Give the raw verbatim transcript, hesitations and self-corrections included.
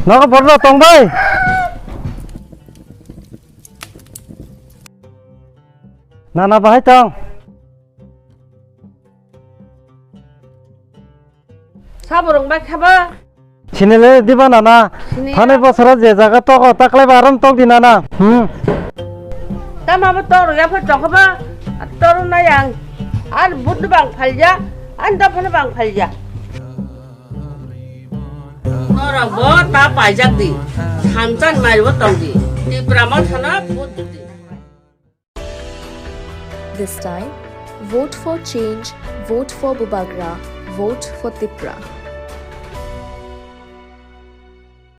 Nogo borok tong bai. Nana bahai tong. Saborong bai khaba. Sinile diba nana. Sini. Thani bosoro je jaga togo taklai ba aram tok di nana. Hmm. Tama bo toro ya pha tokba. Toro na yang. An bud bang phalja. An da phana bang phalja. Toro bo ta paijak di. Thamchan mai bo tong di. Tipra mo thana bud di. This time, vote for change, vote for Bubagra, vote for Tipra.